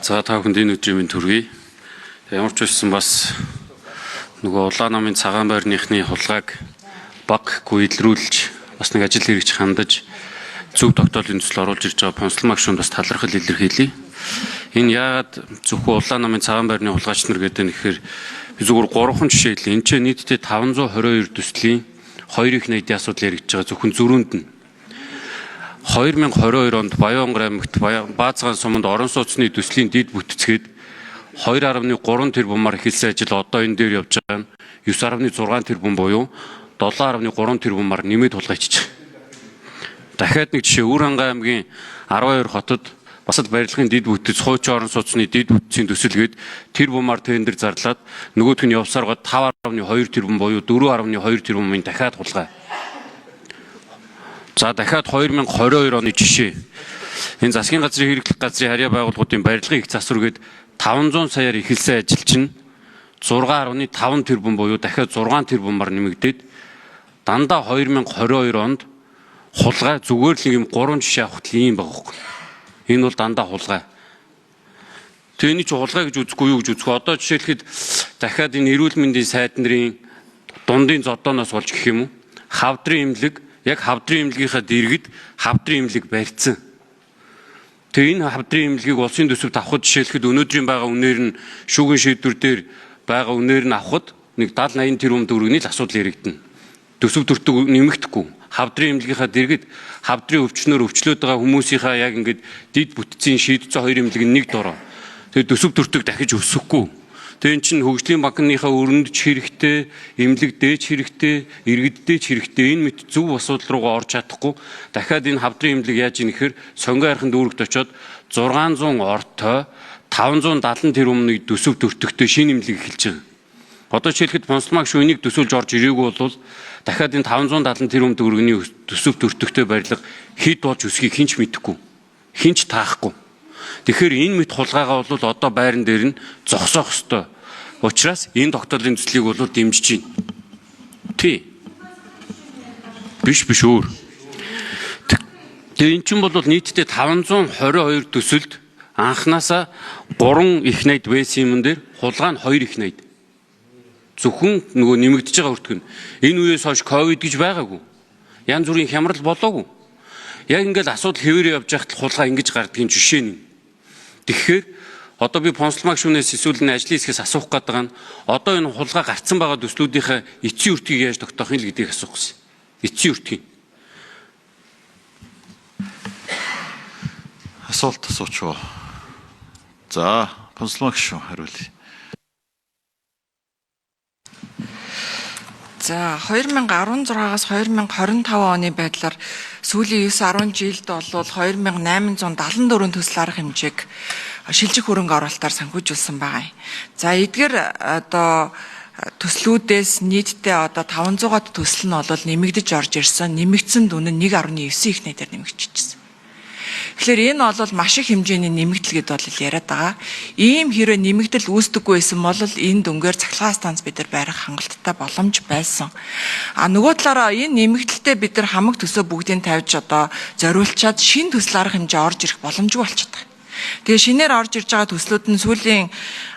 За, та бүхэнд энэ өдрийн мэнд хүргэе. Ямар ч байсан бас нөгөө Улаан намын цагаан байрныхны хулгайг баг гэхгүй илрүүлж, бас нэг ажил хэрэгч хандаж зөв тогтоолын төсөл оруулж ирж байгаа Пунсалмаа гишүүнд бас талархал илэрхийлье. Энэ яагаад зөвхөн Улаан намын цагаан байрны хулгайч нар гэдэг нь гэхээр би зүгээр гурван жишээ хэлье. Энд чинь нийтдээ 522 төслийн 2 их найдын асуудал яригдж байгаа, зөвхөн зөрүүнд нь. 2022 онд Баян-Онгор аймагт Баазгаан суманд орон сууцны төслийн дэд бүтцгээд 2.3 тэрбумаар эхэлсэн ажил одоо энэ дээр явж байгаа нь 9.6 тэрбум буюу 7.3 тэрбумаар нэмээд хулгайчиж байгаа. Дахиад нэг жишээ, Үр-Хангай аймгийн 12 хотод бас л барилгын дэд бүтэц, хуучин орон сууцны дэд бүтцийн төсөл гээд тэрбумаар тендер зарлаад нөгөөх нь явсаар гад 5.2 тэрбум буюу 4.2 тэрбумын дахиад хулгай. За, дахиад 2022 оны жишээ. Энэ засгийн газрын хэрэглэх газрын харьяа байгууллагуудын барилгын их засвар гээд 500 саяар эхэлсэн ажил чинь 6.5 тэрбум буюу дахиад 6 тэрбумаар нэмэгдээд дандаа 2022 онд хулгай. Зүгээр л юм 3 жишээ авахт л ийм байгаа байхгүй. Энэ бол дандаа хулгай. Тэний чи хулгай гэж үзэхгүй юу гэж үзэхгүй. Одоо жишээлхэд дахиад энэ эрүүл мэндийн сайд нарын дундын зодооноос болж гэх юм уу? Хавдрын эмнэлэг, яг хавдрын эмнэлгийнхаа дэргэд хавдрын эмнэлэг барьцсан. Тэгээ энэ хавдрын эмнэлгийг улсын төсөвт авахд жишээлхэд өнөөдрийн байгаа үнээр нь, шүүгэн шийдвэр дээр байгаа үнээр нь авахд нэг 70 80 тэрбум төгрөгийн л асуудал яригдана. Төсөв төртөг нэмэгдэхгүй. Хавдрын эмнэлгийнхаа дэргэд хавдрын өвчнөр өвчлөөд байгаа хүмүүсийнхаа яг ингээд дид бүтцийн шийдсэн хоёр эмнэлэг нь нэг дороо. Тэгээ төсөв төртөг дахиж өсөхгүй. Тэгээ эн чинь хөгжлийн банкныхаа өрөнд ч хэрэгтэй, эмнэлэг дээч хэрэгтэй, иргэддээ ч хэрэгтэй. Энэ мэт зөв асуудал руугаа орж чадахгүй. Дахиад энэ хавдрын эмнэлэг яаж ийм гэхээр Сонгон архин дүүрэгт очиод 600 ортой 570 тэрбумын төсөв төртөгтэй шинэ эмнэлэг эхэлж байгаа. Одоо жишээлхэд Пунсалмаа гишүүн энийг төсөөлж орж ирээгүй бол дахиад энэ 570 тэрбум төгрөгийн төсөв төртөгтэй барилга хэд болж өсөхийг хэн ч мэдэхгүй. Хэн ч таахгүй. Тэгэхээр энэ мэт хулгайгаа бол одоо байран дээр нь зогсоох ёстой. Учираас энэ тогтоолын төслийг бол дэмжиж байна. Тий. Биш, биш, өөр. Тэгээ эн чинь бол нийтдээ 522 төсөлд анханасаа 3 их найд байсан юм дээр хулгай нь 2 их найд. Зөвхөн нөгөө нэмэгдэж байгаа өртөг нь. Энэ үеэс хойш ковид гэж байгаагүй. Янз бүрийн хямрал болоогүй. Яг ингээл асуудал хэвээрээ явж байхад хулгай ингэж гардгийн жишээ нь. Тэгэхээр одоо би Пунсалмаа гишүүнээс эсвэл энэ ажлын хэсгээс асуух гээд байгаа нь одоо энэ хулгай гарцсан байгаа төслүүдийнхээ эцсийн өртгийг яаж тогтоох юм л гэдгийг асуух гэсэн. Эцсийн өртгийг. Асуулт асууч уу. За, Пунсалмаа гишүүн хариулъя. За, 2016-аас 2025 оны байдлаар сүүлийн 9 10 жилд бол 2874 төсөл арга хэмжээг шилжих хөрөнгө оруулалтаар санхүүжүүлсэн байгаа юм. За, эдгээр одоо төслүүдээс нийтдээ одоо 500-аад төсөл нь бол нэмэгдэж орж ирсэн. Нэмэгдсэн дүн нь 1.9 их найдаар нэмэгдчихсэн. Тэгэхээр энэ бол маш их хэмжээний нэмэгдэл гэдээ бол яриад байгаа. Ийм хэрэг нэмэгдэл үүсдэггүй байсан бол энэ дүнгээр цахилгаан станц бид нар барих хангалттай боломж байсан. А нөгөө талаараа энэ нэмэгдэлтэй бид нар хамаг төсөө бүгдийг тавьж одоо зориулчаад шинэ төсөл арга хэмжээ орж ирэх боломжгүй болчиход байгаа. Тэгээ шинээр орж ирж байгаа төслүүд нь сүүлийн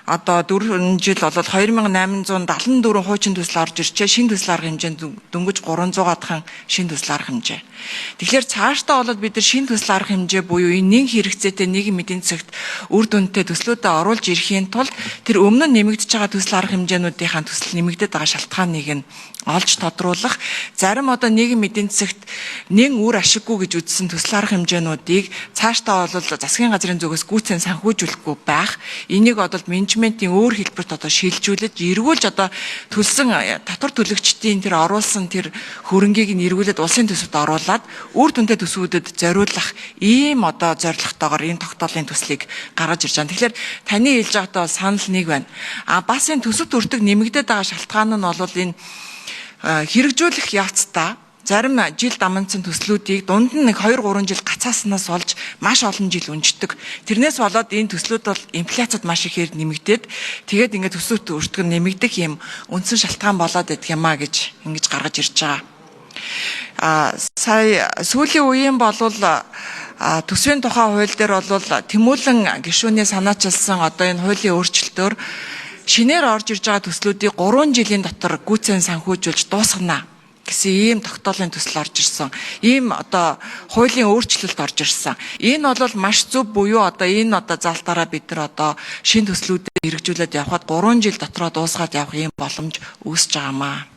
одоо 4 жил бол 2874 хуучин төсөл орж ирчээ. Шинэ төсөл арга хэмжээнд дөнгөж 300-аад шинэ төсөл арга хэмжээ. Тэгэхээр цаашдаа болоод бид нар шинэ төсөл арга хэмжээ буюу энэ нэн хэрэгцээтэй нийгэм эдийн засагт үр дүнтэй төслүүдээ оруулж ирэхийн тулд тэр өмнө нь нэмэгдэж байгаа төсөл арга хэмжээнүүдийнхаа төсөл нэмэгдээд байгаа шалтгааныг нь олж тодруулах, зарим одоо нийгэм эдийн засагт нэн үр ашиггүй гэж үзсэн төсөл арга хэмжээнүүдийг цаашдаа бол засгийн газрын зүгээс гүйцэн санхүүжүүлэхгүй байх, энийг одоо менежментийн өөр хэлбэрт одоо шилжүүлэж, эргүүлж одоо төлсөн татвар төлөгчдийн тэр оруулсан тэр хөрөнгийг нь эргүүлээд улсын төсөвт оруулаад үр дүнтэй төсвүүдэд зориулах ийм одоо зорилготойгоор энэ тогтоолын төслийг гаргаж ирж байгаа. Тэгэхээр таны хэлж байгаатай бол санал нэг байна. А бас энэ төсөв төртөг нэмэгдээд байгаа шалтгаан нь бол энэ хэрэгжүүлэх явцдаа зарим жил дамнасан төслүүдийг дунд нь нэг 2 3 жил гацааснаас болж маш олон жил өнждөг. Тэрнээс болоод энэ төслүүд бол инфляцид маш ихээр нэмэгдээд, тэгээд ингээд төсөвт өртгөн нэмэгдэх юм үндсэн шалтгаан болоод идэх юм а гэж ингэж гаргаж ирж байгаа. А сая сүүлийн үеийн болвол Төсвийн тухай хууль дээр бол Тэмүүлэн гишүүний санаачилсан одоо энэ хуулийн өөрчлөлтөөр шинээр орж ирж байгаа төслүүдийг 3 жилийн дотор гүйцэн санхүүжүүлж дуусгана гэсэн ийм тогтоолын төсөл орж ирсэн. Ийм одоо хуулийн өөрчлөлт орж ирсэн. Энэ бол маш зөв буюу одоо энэ одоо залтаараа бид нар одоо шинэ төслүүдэд хэрэгжүүлээд явхад 3 жил дотроо дуусгаад явах ийм боломж үүсэж байгаамаа.